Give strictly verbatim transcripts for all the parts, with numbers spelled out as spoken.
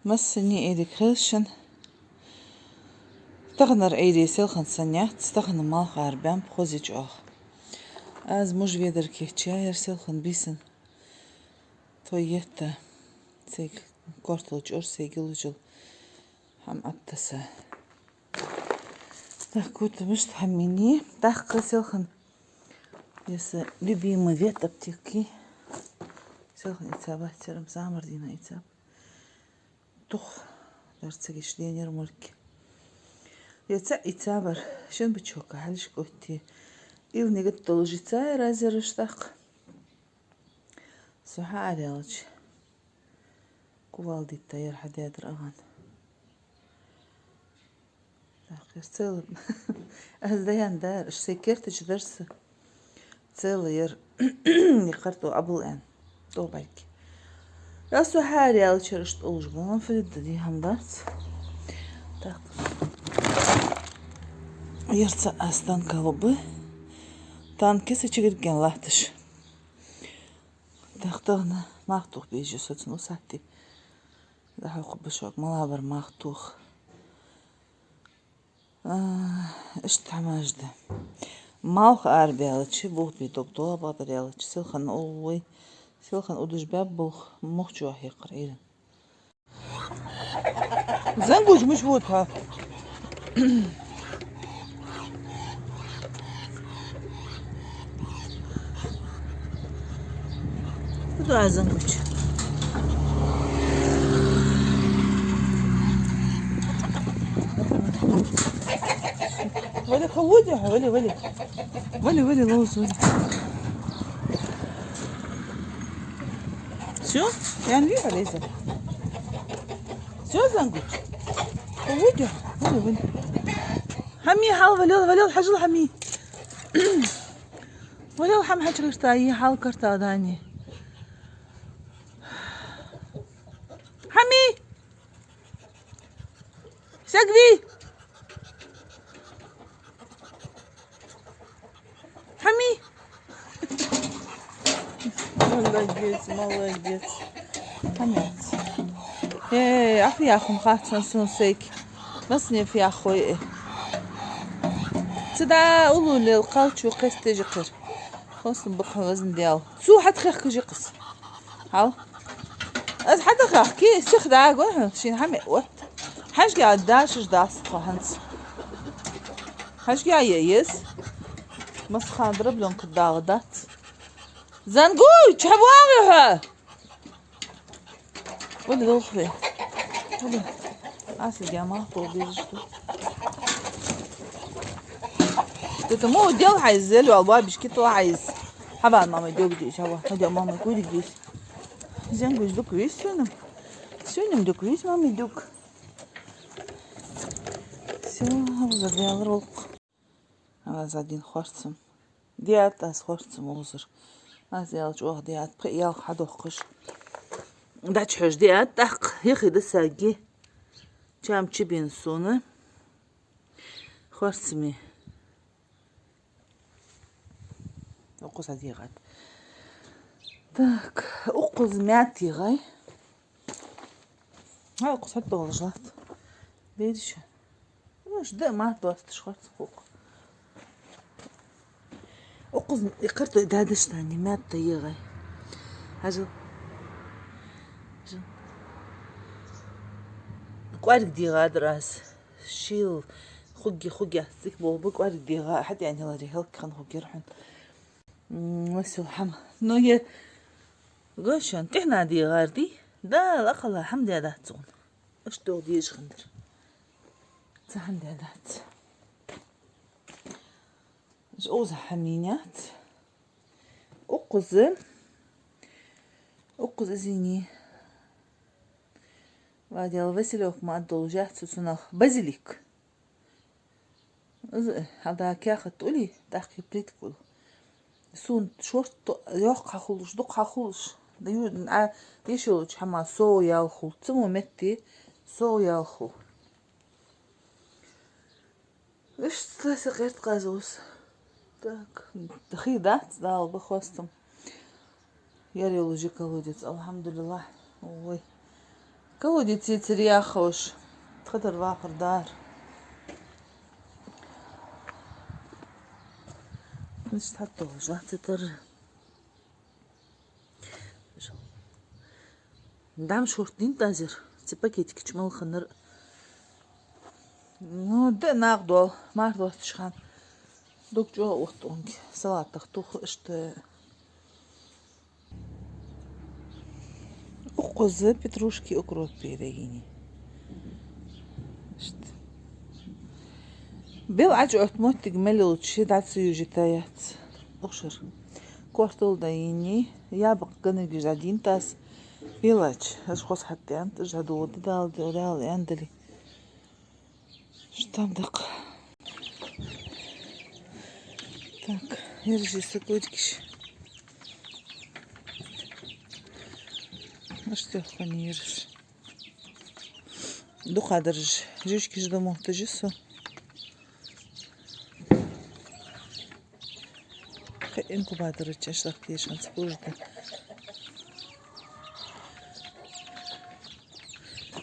Массане Ӏуйре хийла шун. Таханара Ӏуйре селхан санна яц, тахан малх арабаьннаб, хоза я чӀоагӀа. Аз мужа ведар кийчъяьяр селхан бийсан. Тхо етта, сайга кортал чӀор, сайга лужал хӀама Ӏоттаса. Так, кутамаш тхьамини. ТӀаккха селхан я са любимый ветаптека. Селхан ийцаб, церам замардина ийцаб. Тух дар ца гиш денер мурки. Я ца ийцабар, шин бачока хьалиш котти. Ил нигат должи ца разераш тӀаккха. Со хьааралча, кувалдитта яр хьадаьдар агӀан. Так, яр цела. Аз даян дар, аш сай кертача дарса. Цела яр. Никхар тӀо абул эн. ТӀо байки. Аз со хьааралча, аш тӀолж гон фрид да ди хӀам дац. Так. Ярца аз танка луба. Танки са чигирген латташ. Дахтагна мах тух бежи соцун усатти. Даха хубашок малабар мах тух. А, ишта хӀамаш да. Малх арабаьлча, бухт би дог дола бадаряьлча, селхан уллуй, селхан удуш баьб булх мухчо хьекхар Ӏуйран. Зангуч муш вуд хьа. Куда зангуч? Вали, хавуди, вали, вали. Вали, вали, лоус, вали. Всё? Я не вижу, Лиза. Всё, зангуч? Хавуди? Вали, вали. Хьами, хьал, валел, валел, хьажал, хьами. Валел, хьам хьачрышта, и хьал карта дани. Хьами! Сагви! Хьами! Молодец, молодец. Хьамец. Э, афи яхум хатсан сун сейк. Масне фи яхой э. Цуда улулел калчу кестежи кыр. Хостум бухвазн дел. Цу хьатхехкажи кыс. Хьал. Аз хьатхехки, сих дагон хьун, шин хьаме отт. Хьажги а дашаш даст хо хьанц. Хьажги а е ес. Масхан драблёнка дала дац. Зангуй, чхьавагӀи хьо? Вали долхве. Вали. Аса гяма хо бежишта. Ты тому дел хайз, зелю алба бишки то хайз. Хьава мама дёг диш, хьава, хьава мама куди диш. Зангуч дук вис сюнам. Сюнам дук вис, мама дук. Всё, хьава забял ролк. Аз один хорцам. Диат аз хорцам узар. Аз ял чӀоагӀа диат, пхи ял хьадохкаш. Дач хьож диат, тӀаккха, яхи да саги. Чам чибин суна. Хорцами. Укхаза дигӀат. Так, укхаза мят дигӀай. Хьа, укхаза хьатта долаш латт. Бериша. Уж да мат досташ хорцам хукъ. Укхаза икхар той дадаш тани мят да егӀай. Хьажал. Хьажал. КӀоарг дигӀа дар аз. Шил хуги, хуги цик болба кӀоарг дигӀа, хьатӀа ян хилари хӀалкхан хугер хьун. М, васил хьама. Но е гошан тӀехна дигӀар ди? Да, лакхала хьам де дац цун. Аш дол деш хандар. Ца хьам де дац. Аш оза хьаминят. Укхаза. Укхаза, извини. Вадел василёк ма должац цунах базилик. Из хьалда кехат ули, тӀаккха плитка ул. Сун шорт йоккха хулаш, дукха хулаш. Да ю-, а, дешилуч хьама со ял хул. Цу моменте со ял хул. Иштта са къерт къазус. Так, хи дац, Дала ба хостам. Ярил уже колодец, алхьамдулиллахӀ. Ой. Колодец цецер яхаш, тхадар вахар дар. Иштта хьатохаш лаьццар. Дам шортта дийнтазар, цу пакетикаш мел хиннар. Ну, да, нах дол, марха доасташ хана. Дог чӀоагӀа отт цунга, салатах тух иштта. Укхаза петрушки, укроп бера йийнай. Иштта. Бел Ӏачу отт моттиг мел йолча дӀа ца южийтаяц. Укх шера. Кортал дӀайийнай, яблоко ганагаш дӀадийнтас. Белач, аш хос хьаттаянт, аш дӀадода, Дала, Дала аьнна дале. Штам дакъа. Так, ераш са кодикаш. Аш тёхкан ераш. Дукха дараш. Жуьшкаш да моттаж со. Кхы инкубатора чу аш дахка дезаш хӀанз пужда.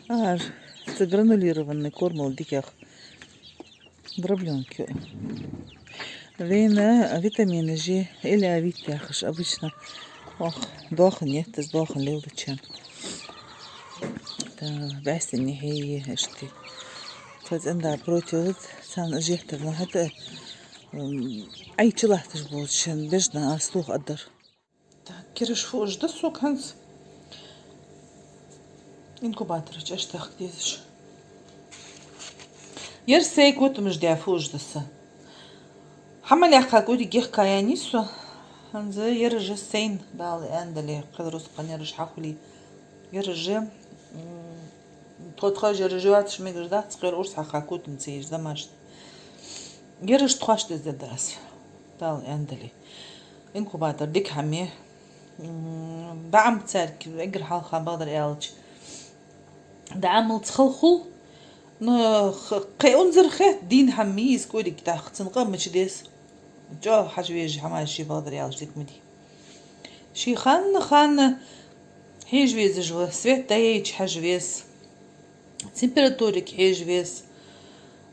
Ар, цу гранулированный кормал дикагӀа. Дроблёнки. Вайна витаминаш, элеовит яхаш обычно. Ох, доахан еттас, доахан лелдачан. Та баьстани хьеи, иштта. Цхьа цӀенда противит, царна жехтар, ну, хӀаьта, м, Ӏайча латташ болча шин бежна астух аддар. Так, кераш фуаж да сога хӀанз. Инкубатора чу аш дахка дезаш. Ер сай котамаш даь фуаж да са. ХӀама яьккха кӀудиг яьккха яьннай со. ХӀанз ераш сайна, Дала аьнна дале, кхы рузкъан ераш хьахуле. Ераш, м, тхо-тхо ераш вацаш мегаш дац, кхы урс хьакха котам ца еш домашний. Ераш тхоаш деза да аз, Дала аьнна дале. Инкубатор дика хӀама я. М, дӀаӀама царга эггара хьалха бакъдар аьлча. ДӀаӀамал ца хала хул, но х-, кхы унзара хет, дийна хӀама я из, кӀудиг тӀаккха цун къа мича деза. ЧӀоагӀа хьажа везаш хӀамаш я, бакъдар аьлча, дика ма дий. Ше ханна-ханна хьежа везаш ва, свет дӀаяйча хьажа веза. Температурега хьежа веза.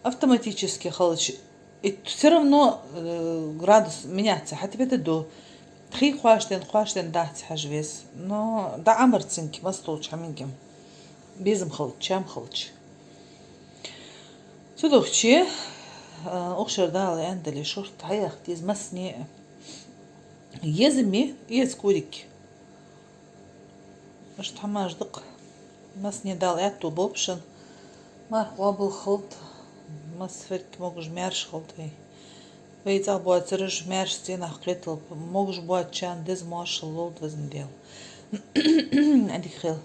Автоматически хилча, и всё равно, э, градус меняться хьатӀавета ду. Тхий кхоачаденна, кхоачаденна дац хьажа веза. Но дӀаӀамар цунга массадолча хӀаманга. Безам хилча, чам хилча. Цудухьа, э, укх шера, Дала аьнна дале, шортта хьаяккха деза массане а. Еза ма, еза кӀудиг. Иштта хӀамаш да-кх. Массане Дала аьттув болба шун. Марха къоабал хилда. Массавар а могаш-маьрша хилда вай. Вай цӀагӀа боацараш маьрша цӀенах кхеталба. Могаш-боацачарна деза моаршал лолда, Везан Даьла. Ӏадика хийла.